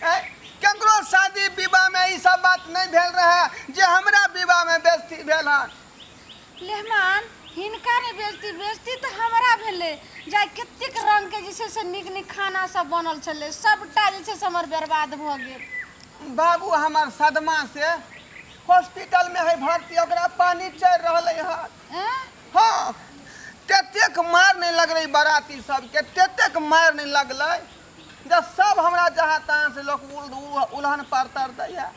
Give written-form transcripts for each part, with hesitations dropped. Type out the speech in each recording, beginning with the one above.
केकरो शादी विवाहमे ई सब बात नहि भेल रहै जे हमरा विवाहमे बेइज्जती भेल हन। लेहमान, हिनका नहि बेइज्जती, बेइज्जती तऽ हमरा भेलै। जाय कतेक रङ्गके जे छै से नीक नीक खाना सब बनल छलै, सबटा जे छै से हमर बर्बाद भऽ गेल। बाबू हमर सदमा से हॉस्पिटल में है भर्ती, ओकरा पानी चढ़ रहलै हन। एँ? हाँ, ततेक मार नहीं लगलै बाराती सबके, ततेक मार नहीं लगलै जे सब हमरा जहाँ तहाँ से लोग उलहन परतर दैया।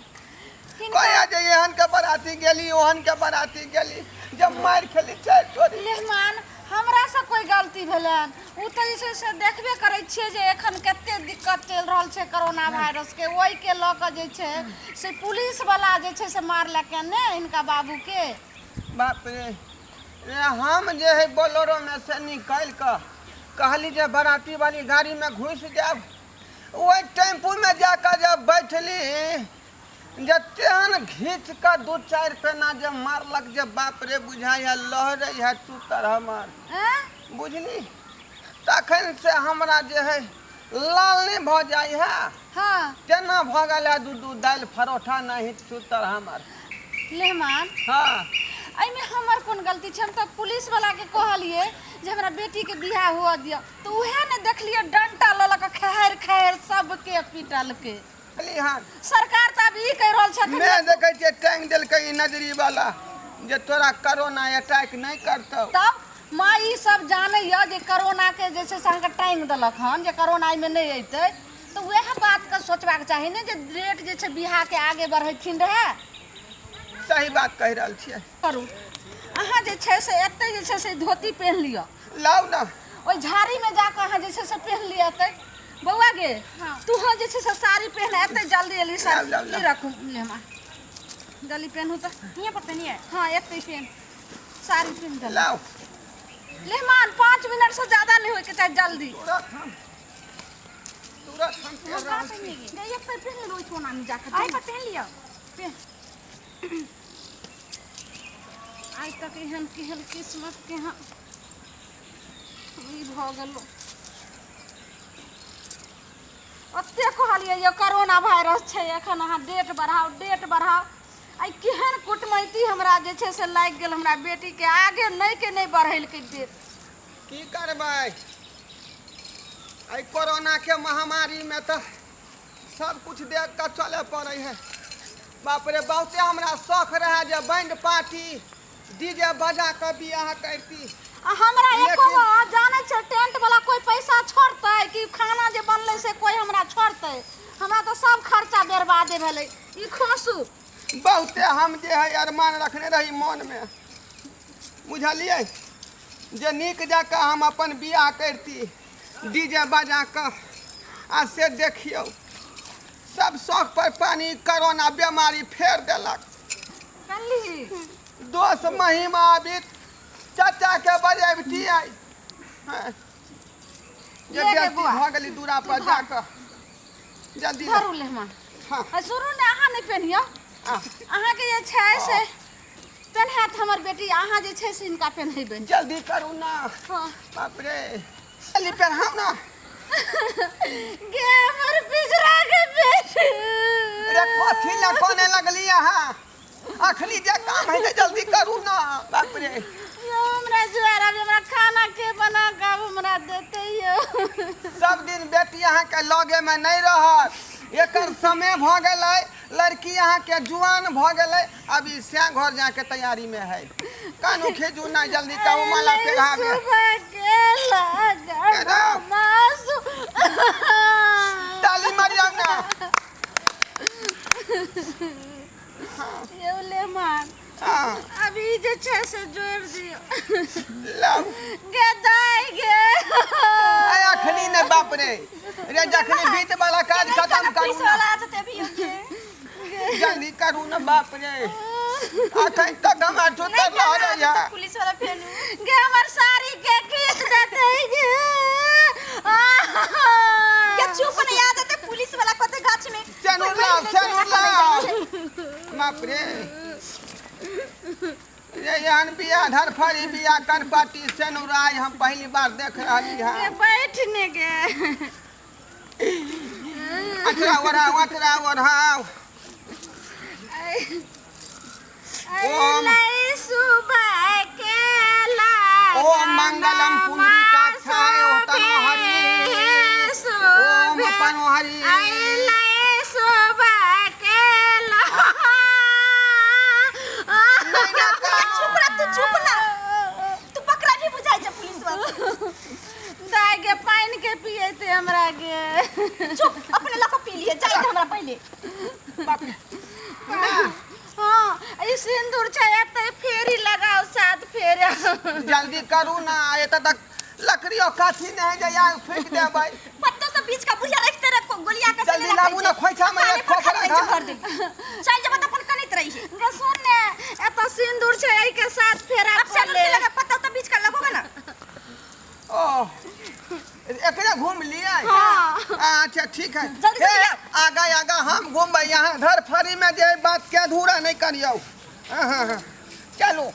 कहैया जे एहन के बाराती गेली, ओहन के बाराती गेली, जब मारि खेली चारि चोरी। मेहमान, हमरा से कोई गलती भेलनि? ओ तऽ जे छै से देखबे करै छियै जे एखन कते दिक्कत चलि रहल छै कोरोना वायरस के, ओहिके लऽ कऽ जे छै से पुलिस वाला जे छै से मारलकनि ने हिनका बाबूके। बाप रे रे, हम जे है बोलेरो में से निकलि कऽ कहली जे बाराती वाली गाड़ी में घुसि जायब, ओहि टेम्पू में जाकऽ जब बैठली जे तेहन घीच कऽ दू चारि पेना जे मारलक जे बाप रे, बुझाइ है लहरै है चूतर हमर। आँय? बुझली, तखन से हमरा जे है लाल नहि भऽ जाइ है। तेना भऽ गेल है, दू दू दालि परोठा नहि चूतर हमर। लेहमान, एहिमे हमर कोन गलती छै? हम तऽ पुलिस वाला के कहलियै जे हमरा बेटीके बियाह हुअ दिअ, तऽ उएह ने देखलियै डंटा लऽ लऽ कऽ खेहारि खेहारि सबके पिटलकै। कहली हन। सरकार तऽ आब ई कहि रहल छै एखन। मैं देखै छियै टांगि देलकै ई नजरी वाला जे तोरा कोरोना अटैक नहि करतौ। तब माँ, ई सब जानैया जे कोरोनाके जे छै से अहाँके टांगि देलक हन जे कोरोना एहिमे नहि अयतै, तऽ उएह बातके सोचबाक चाही ने जे डेट जे छै बियाहके आगे बढ़ेथिन रहए। सही बात कहि रहल छियै। करू, अहाँ जे छै से एतै जे छै से धोती पहिन लिअ। लाउ ने। ओहि झाड़ीमे जाकऽ अहाँ जे छै से पहिन लिअ एतै। बौआ गे, तू हाँ जे छै से साड़ी पहिन, एतै जल्दी एली साड़ी। लाउ, लाउ, लाउ। ई रखू लेमा, जल्दी पहिनू तऽ। हियाँ पर पहिनिए? हाँ, एतै पहिन, साड़ी पहिन जल्दी। लाउ। लेहमान, 5 मिनट से ज्यादा नहीं होइके चाही, जल्दी। तुरंत हम, तुरंत हम पहिर रहल छी। गे, एतै पहिन ले, ओहि कोनामे जाकऽ। आइ पर पहिन लिअ। पहिन। आइ तक एहन केहन किस्मत के हम ई भऽ गेलो। ओते कहलियै यौ कोरोना वायरस छै एखन, अहाँ डेट बढ़ाउ, डेट बढ़ाउ। आइ केहन कुटमैती हमरा जे छै से लागि गेल, हमरा बेटीके आगे नहि के नहि बढ़ेलकै डेट। की करबै, एहि कोरोनाके महामारीमे तऽ सब कुछ देख कऽ चलऽ पड़ै है। बाप रे, बहुते हमरा शौख रहै जे बैंड पार्टी डीजे बजा कऽ बियाह करती। आ हमरा एको लेकिन गो जानै छै टेंट वाला कोई पैसा छोड़तै कि खाना जे बनलै से कोई हमरा छोड़तै? हमरा तऽ सब खर्चा बर्बादे भेलै। ई खोसू। बहुते हम जे है अरमान रखने रही मोनमे, बुझलियै, जे नीक जकाँ हम अपन बियाह करती डीजे बजा कऽ, आ से देखियौ सब शौक पर पानी कोरोना बीमारी फेर देलक। कल्ली। दोस महिमा अभी चाचा के बजेबती आई। हाँ। जे ले गे बेइज्जती बौआ। भऽ गेली दूरा पर तू धर। जाकऽ जल्दी धरू लेहमा। हाँ। आ सुनू ने, अहाँ नहि पेन्हियौ। आ, अहाँके जे छै से पेन्हायत हमर बेटी, अहाँ जे छै से हिनका पेन्हेबै। जल्दी करू ना। हाँ। बाप रे, जल्दी पेन्हाउ ना। गे हमर पिजरा के बेटी। रे, कथी लए कोने लगली अहाँ? अखनी जे काम है से जल्दी करू ना। बाप रे। यौ, हमरा जुआर अभी हमरा खाना के बना के आब हमरा देते यौ? सब दिन बेटी अहाँके लगे में नहीं रहत, एकर समय भऽ गेलै, लड़की अहाँके जुआन भऽ गेलै, अब ई सैं घर जाके तैयारी में है। कानू खींचू ना, जल्दी कहू माला पेढ़ाबे। सुबह के लगन केना? मासु। ताली मारियौ ना। यौ ले मान। हाँ। अभी जे छै से जोड़ि दियौ। लाउ। गे दाइ गे। आय अखनी ने, बाप रे रे, जखनी बीत वाला काज खत्म करू पुलिस ना। वाला आ जेतै अभी के। जल्दी करू ना, बाप रे, अखन तक हमरा छुतर लहरै है। पुलिस वाला फेनु। गे, हमर साड़ी के खींच देतै गे। के चुप नहीं आ जेतै पुलिस वाला कते गाछ में। सेनुर लाउ, सेनुर लाउ। बाप रे रे, एहन बिया धरफड़ी बिया, कनपट्टी सेनुर आइ हम पहली बार देख रहली गे हँ। बैठ ने गे। अचरा ओढ़ाउ, अचरा ओढ़ाउ। ओम। अइलै सुबह के ओम मंगलम पुंडरीकाक्षाय तनो हरि। ओम तनो हरि। अइलै सुबह के नहीं ना कानू। चुप रह तू, चुप ना। तू पकड़ा भी बुझाइ छै पुलिस वाला। दाय के पानि के पिएते हमरा के। चुप, अपने लऽ कऽ पी लिए जाइ दे हमरा पहिले। बाप रे। हाँ, ई सिंदूर छै एते फेरी लगाओ सात फेरा। जल्दी करू ना, एतऽ तक लकड़ियो काठी नहीं जे यार फेंक देबै। पत्तो सब बीच का बुढ़िया रखते रह गोलिया के। जल्दी लाबू ना, खोइछा में एक खोखरा खा। भर दे चल जब त अपन कनैत रही है। गे सुन ने, एतऽ सिंदूर छै, एहि के सात फेरा। अब सिंदूर के लगा पत्ता तो बीच का लगोगा ना। ओह, एकरे घूम लिए। हाँ। अच्छा ठीक है। जल्दी से हे, लियाओ। आगा आगा हम घूमबै, यहाँ धरफड़ी में जे बात के अधूरा नहीं करियौ। हाँ हाँ हाँ, चलू।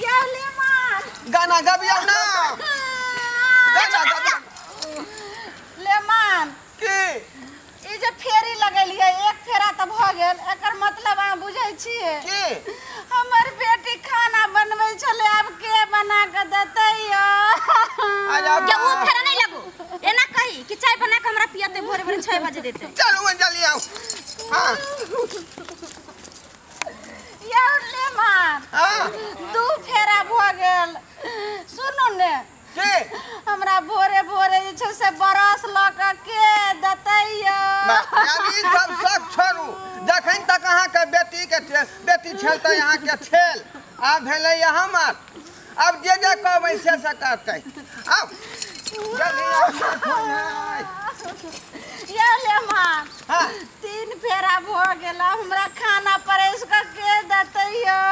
यौ ले मान। गाना गबियौ ना, गाना गबियौ। ले मान। की? ई जे फेरी लगेलियै, एक फेरा तऽ भऽ गेल, एकर मतलब अहाँ बुझै छियै? की? हमर बेटी खाना बनबै छलै, आब के बना कऽ देतै यौ? अरे क्या वो फेरा नहीं लगो, एना कही कि चाय बना के हमरा पियते भोरे भोरे 6 बजे देते। चलू जल्दी आओ। हाँ। यौ ले मान। हाँ। दू फेरा भऽ गेल। सुनू ने। की? हमरा भोरे भोरे जे छै से ब्रश लऽ कऽ के देतै यौ? यार ई सब सब छोड़ू, जखन तक अहाँके बेटीके बेटी छेलतै अहाँके छेल, आब भेलै हमर, आब जे जे कहबै से से करतै। आउ जल्दी आउ। यौ ले मान। हाँ। तीन फेरा भऽ गेल, आब हमरा खाना परसि कऽ के देतै यौ?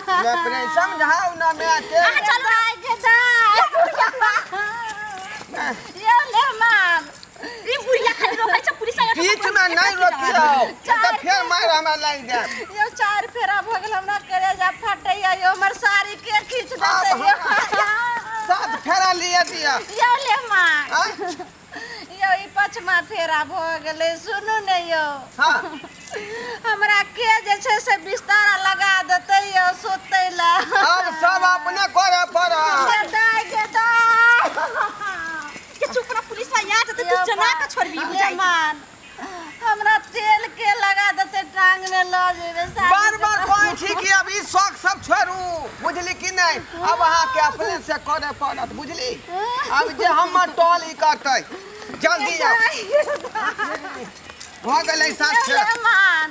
बाप रे, समझाउ ना माय के। अहाँ चलू दाइ के दाइ। यौ ले मान। ई बुढ़िया खाली रोकै छै पुलिस आयल। बीच में नहीं रोकियौ तऽ फेर मारि हमरा लागि जायत। यौ, चारि फेरा भऽ गेल, हमरा करेजा फटैया यौ, हमर साड़ी के खींच देतै यौ? सात फेरा लिए दिअ। यौ ले मान। आँय? यौ, ई पचमा फेरा भऽ गेलै। सुनू ने यौ। हाँ। हमरा के जे छै से बिस्तारा लगा देतै यौ सुतै लए? आब सब अपने करे पड़त। गे दाइ, गे दाइ। के चुप ना, पुलिस वाला आ जेतै, तू जना के छोड़बी बुझाइ छै। मान, हमरा तेल के लगा देतै, टांग में लऽ जेबै शादी। बार बार कहै छी कि अब ई शौक सब छोड़ू, बुझली कि नहि? अब अहाँके अपने से करे पड़त, बुझली? अब जे हमर टोल ई करतै। जल्दी आउ, भऽ गेलै सात यौ छः। ले मान,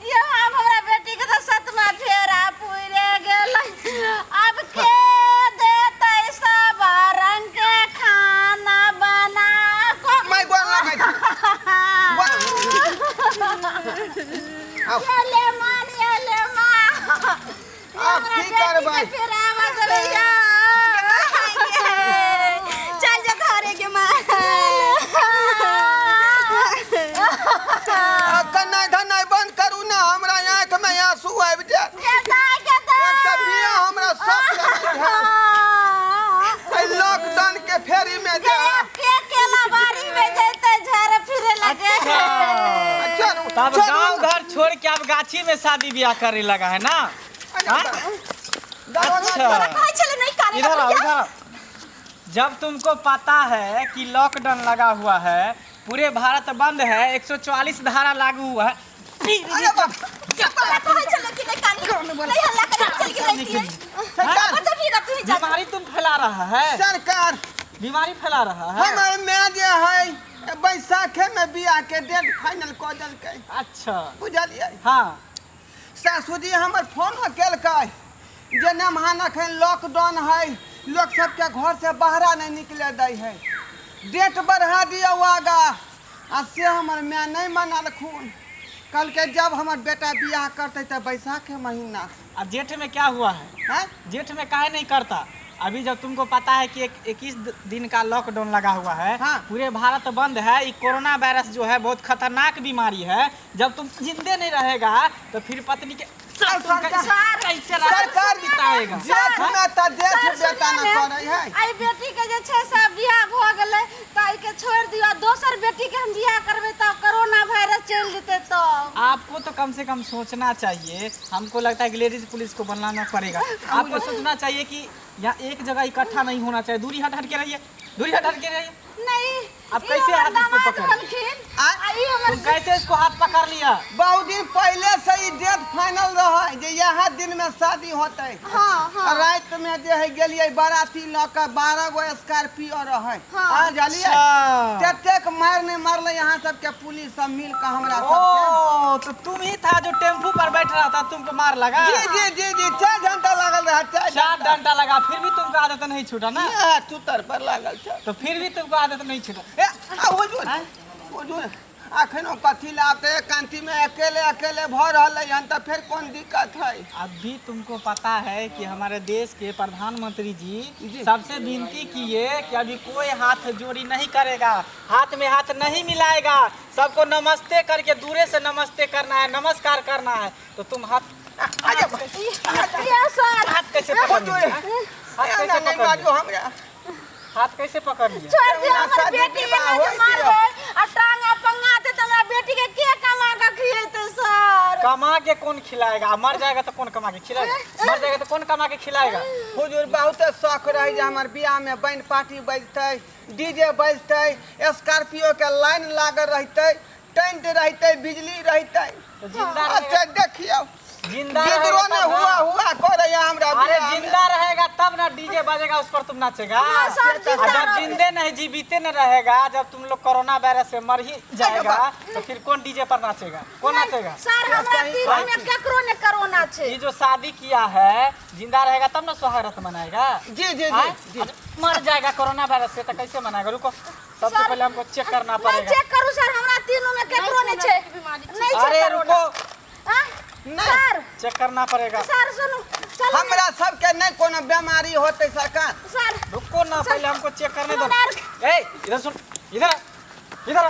यौ आब हमरा बेटी के तऽ सतमा फेरा पुरे गेलै, आब के देतै सब रंग के खाना बना कऽ? मैं गोर लगै छी। आउ। ये ले मान, ये ले मान। आब की करबै? फेर आवाज अबैया। चल जा घरे के माँ। आ कन्नाइ धन्नाइ बंद करू ने, हमरा आँखि में आंसू आबि जायत। गे दाइ, गे दाइ। एक तऽ बियाह हमरा सब के नहि भेल, एहि लॉकडाउन के फेरी में जे। के केला बाड़ी में जैते झाड़ फिरे लगे। चलू। तब चलू। गांव घर छोड़ के अब गाछी में शादी ब्याह करे लगा है ना? हाँ? अच्छा। कहै छलै नहीं काने। इधर आओ, इधर आओ। जब तुमको पता है कि लॉकडाउन लगा हुआ है, पूरे भारत बंद है, 144 धारा लागू हुआ है। अरे बाप। कहै छलै कि नहीं कानी, नहीं हल्ला करे, चल के रहितियै। सरकार। बचबी ना तू ही जा। बीमारी तुम फैला रहा है। सरकार। बीमारी फैला रहा है। हमर माय जे है बैसाखे में बियाह के डेट फाइनल कऽ देलकै। अच्छा। बुझलियै? हाँ। सासुजी हमर फोन केलकै जे नमहान अखन लॉकडाउन है, लोक सबके घर से बाहरा नहीं निकले दै है, डेट बढ़ा दियौ आगा। आ से हमर माय नहीं मनलखुन, कहलकै जब हमर बेटा बियाह करतै तऽ बैसाखे महीना। अब जेठ में क्या हुआ है? हैं? जेठ में काहे नहीं करता? अभी जब तुमको पता है कि एक 21 दिन का लॉकडाउन लगा हुआ है, हाँ। पूरे भारत बंद है, ये कोरोना वायरस जो है बहुत खतरनाक बीमारी है, जब तुम जिंदे नहीं रहेगा तो फिर पत्नी के सब तुम सरकार- कैसे रात सरकार बिताएगा जेठ में तऽ जेठ सर, बेटा सुनियौ न ने, करै है। एहि बेटी के जे छै से बियाह भऽ गेलै तऽ एहिके छोड़ि दियौ आ दोसर बेटी के हम बियाह करबै तऽ कोरोना वायरस चलि जेतै तब। आपको तो कम से कम सोचना चाहिए। हमको लगता है कि लेडीज पुलिस को बनाना पड़ेगा। आपको सोचना चाहिए कि यहाँ एक जगह इकट्ठा नहीं होना चाहिए। दूरी हट हट के रहिए, दूरी हट हट के रहिए। नहीं, आप ई कैसे हमर हाथ इसको दामाद पकड़? भेलखिन आ ई हमर तुम कैसे इसको हाथ पकड़ लिया? बहुत दिन पहले से ई डेट फाइनल रहे जे यह दिन में शादी होते। हाँ हाँ। रात में जे है गेलिए बाराती लऽ के 12 गो स्कॉर्पियो रहे। हाँ। आ जालिए अच्छा। ततेक मार नहीं मारले यहाँ सबके पुलिस सब मिल के हमरा सबके। ओ तो तुम ही था जो टेम्पू पर बैठ रहा था, तुमको मार लगा? जी जी जी जी, 4 घंटा लागल रहा, 4 4 घंटा लगा, फिर भी तुमको आदत नहीं छूटा ना? चुतर पर लागल छै। तो फिर भी तुमको आदत नहीं छूटा। ए, आ हुजूर, हुजूर, अखनो कथी ला आते एकांती में अकेले अकेले भऽ रहलै हन तऽ फेर कोन दिक्कत है? अभी तुमको पता है कि हमारे देश के प्रधानमंत्री जी, जी। सबसे विनती किए कि अभी कोई हाथ जोड़ी नहीं करेगा, हाथ में हाथ नहीं मिलाएगा, सबको नमस्ते करके दूरे से नमस्ते करना है, नमस्कार करना है। तो तुम हाथ ये सर हाथ कैसे पकड़ हुजूर, लिया? हाथ ए, कैसे ना, नहीं पकड़ बाजू लिया? हमरा। हाथ कैसे पकड़ लिया? छोड़ दियो, हमर शादी बेटी के विवाह ना जे होई मारबै आ टांग आ पंगा दे तऽ हमरा बेटी के के कमा के खिएतै सर? कमा के कौन खिलाएगा? मर जाएगा तो कौन कमा के खिलाएगा? मर जाएगा तो कौन कमा के खिलाएगा? हुजूर बहुते शौक रहे जे हमर बियाह में बैंड पार्टी बजतै, डीजे बजतै, स्कॉर्पियो के लाइन लागल रहतै, टेंट रहतै, बिजली रहतै। तो जिंदा अच्छा रहेगा, देखियौ जिंदा गिदरो रहेगा ने तब हुआ ना। हुआ करे हमरा अरे बियाह में। जिंदा रहेगा तब ना डीजे बजेगा, उस पर तुम नाचेगा। हाँ, सर, जिंदा और जब रहेगा। जिंदे नहीं जीविते नहीं रहेगा, जब तुम लोग कोरोना वायरस से मर ही जाएगा तो फिर कौन डीजे पर नाचेगा? कौन नाचेगा? सर हमरा तीनों में केकरो ने कोरोना छै। ये जो शादी किया है, जिंदा रहेगा तब ना सुहागरात मनाएगा। जी जी जी हाँ? जी। अब मर जाएगा कोरोना वायरस से तो कैसे मनाएगा? रुको, सबसे सर, पहले हमको चेक करना नहीं पड़ेगा। चेक करू सर, हमरा तीनों में केकरो नहीं छै। नहीं छै अरे कोरोना। रुको, हाँ? नहीं। सर चेक करना पड़ेगा। सर सुनू, चलू ने। हमरा सबके नहीं कोनो बीमारी होते सरकार। सर रुको ना, पहले हमको चेक करने दो। हमरा आर- ए इधर सुन, इधर आ, इधर आ।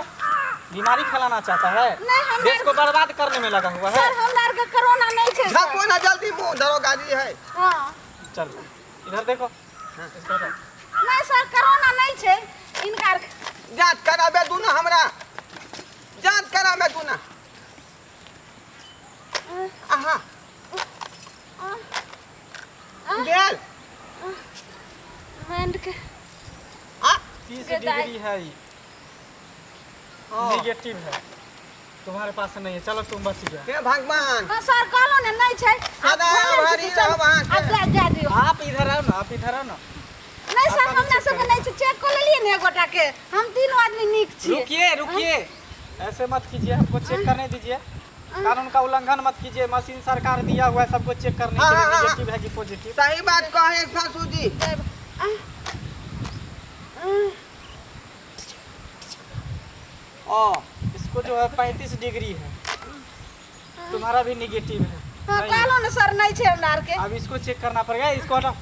बीमारी फैलाना चाहता है, नहीं, हम देश को बर्बाद करने में लगा हुआ है। सर हमरा आर के कोरोना नहीं छै सर। झापो ना जल्दी मुंह दरोगा जी है। हाँ। चल इधर देखो, इसको हटाओ। नहीं सर कोरोना नहीं छै इनका आर- जांच कराबे दू ना, हमरा जांच कराबे दू ना। आहा गेल हैंड के आ 30 डिग्री है ये, निगेटिव है, तुम्हारे पास नहीं है। चलो तुम बच गया। हे भगवान। हाँ सर कहलो ने नहीं छै। सदा हरी रहब अहाँके। अब जा जा दियौ। आप इधर आओ ना, आप इधर आओ ना। नहीं सर आपका भी हमरा चेक सबके करें। नहीं छै, चेक कऽ लेलियै ने एगोटा के, हम तीनों आदमी नीक छियै। रुकिए रुकिए, ऐसे मत कीजिए, हमको चेक करने दीजिए। कानून का उल्लंघन मत कीजिए। मशीन सरकार दिया हुआ है सबको चेक करने के हाँ, लिए, हाँ, हाँ। निगेटिव है कि पॉजिटिव। सही बात कहे सासू जी। ओ इसको जो है 35 डिग्री है, तुम्हारा भी निगेटिव है। हाँ नहीं है। कहलो ने सर नहीं छै हमरा आर के। अब इसको चेक करना पड़ेगा, इसको हटाओ।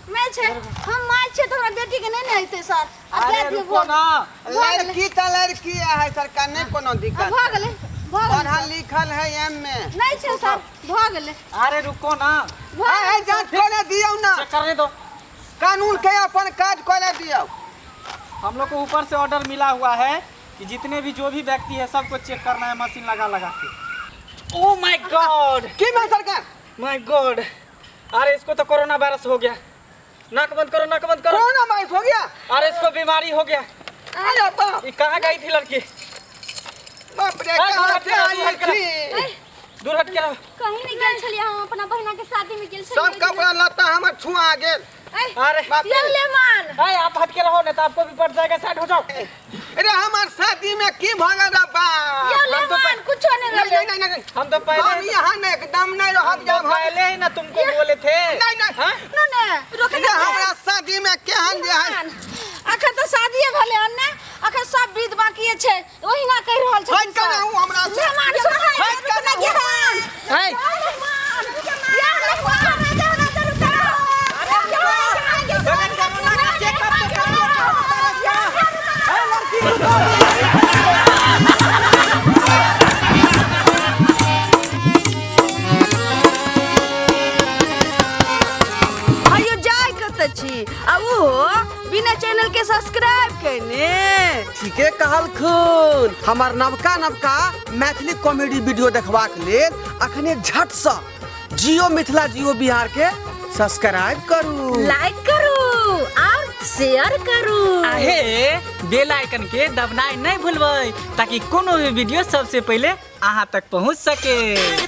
नहीं छै, हम माय छियै तऽ हमरा बेटी के नहीं ने हेतै सर। अब अरे जा दियौ, रुको ना, लड़की तऽ लड़की है सरकार, नहीं कोनो दिक्कत। भऽ गेलै, भऽ गेलै। पढ़ल लिखल है एम में। नहीं छै सर, भऽ गेलै। अरे रुको ना, भऽ ए, जांच करे दियौ ना, चेक करने दो। कानून के अपन काज करे दियौ। हम लोग को ऊपर से ऑर्डर मिला हुआ है कि जितने भी जो भी व्यक्ति है सबको चेक करना है मशीन लगा लगा के। ओ my God, की भेल सरकार? My God, अरे इसको तो कोरोना वायरस हो गया। नाक बंद करो, नाक बंद करो। कोरोना वायरस हो गया? अरे इसको बीमारी हो गया। अरे बाप, ये कहाँ गई थी लड़की? बाप रे, ए, कहाँ दूर हट से के रहो, आई दूर हट के थी? दूर हट के रहो। कहीं नहीं गेल छलियै हम, अपना बहिना के शादी में गेल छलियै। सब कपड़ा लत्ता हमर छुआ गेल। अरे बाप रे। ले मान। ए, आप हट के रहो नहीं तो आपको भी पड़ जाएगा, साइड हो जाओ। अरे हमार शादी में की भऽ गेल रे बाप? यौ ले हम तो मान, कुछो नहीं नहीं भेलै। नहीं नहीं नहीं, हम तो हम पहले यहाँ नहीं एकदम नहीं रहब हम तो जब हम पहले ही ना तुमको बोले थे। नहीं नहीं हाँ? सुनू ने, अरे हमरा शादी में केहन जे है। मान, अखन तऽ शादिये भेलै हन ने, अखन सब विध बाकिए छै, ओहिना कहि रहल छथिन हट के सर। रहू हमरा से। ले मान, सुनू, हट के रुकू ने, रहू। मान। ए, ले मान, या ले मान। ए, लड़की रुको। छी आ ओहो बिना चैनल के सब्सक्राइब केने। ठीके कहलखुन। हमर नवका नवका मैथिली कॉमेडी वीडियो देखबाक लेल अखने झटसँ जियो मिथिला जियो बिहार के सब्सक्राइब करू, लाइक करू और शेयर करू। आहे बेल आइकन के दबनाइ नहीं भूलबै ताकि कोनो भी वीडियो सबसे पहले अहाँ तक पहुँच सके।